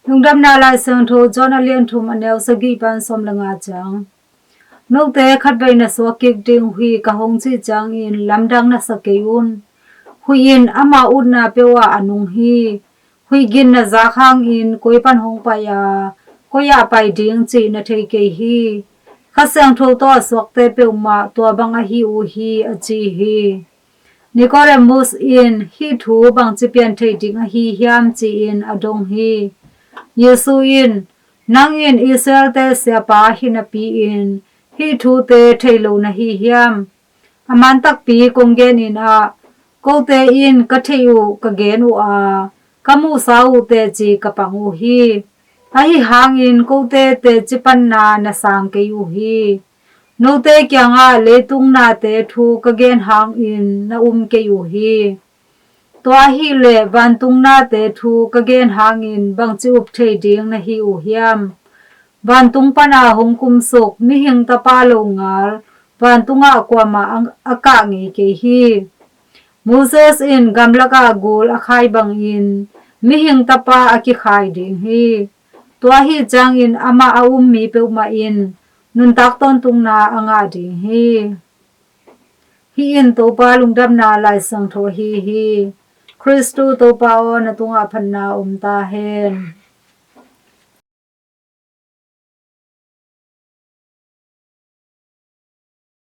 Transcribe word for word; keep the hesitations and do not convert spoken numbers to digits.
Lungdamna Lai Siangtho John a lian thum, a neu sagih pan sawm le nga ciang. Note khatvei na suak kik ding uh hi, ka hong cih ciangin lamdang na sa kei un. Huih in ama utna peuh ah a nung hi. Huih gin na zak hangin koi pan hong pai a, koi ah pai ding cih na thei kei hi. Kha Siangtho tawh a suakte peuhmah tua bang ahi uh hi, a ci hi. Nicodemus in hih thu bangci pian thei ding ahi hiam ci-in a dong hi. Jesu in, nang in Israel-te siapa hi napi-in hih thute thei lo na hi hiam? A man takpi kong genin ah, kote in ka theih uh ka gen uh a, ka muhsa uh teci ka pang uh hi. Ahi hangin kote teci panna na sang kei uh hi. Note kiangah leitung nate thu ka gen hangin na um kei uh hi. Tua ahih leh vantung nate thu ka gen hangin bangci up thei ding na hi uh hiam? Vantung pana hong kumsuk mihing tapa longal vantungah kuamah a, a kah ngei kei hi. Moses in gamlakah gul a khai bangin mihing tapa a kikhai ding hi. Tua ahi ciangin amah a um mi peuhmah in nuntak tawntungna a ngah ding hi. Hih in Topa Lungdamna Lai Siangtho ahi hi. Khristu Topa aw, na tungah phatna om ta hen.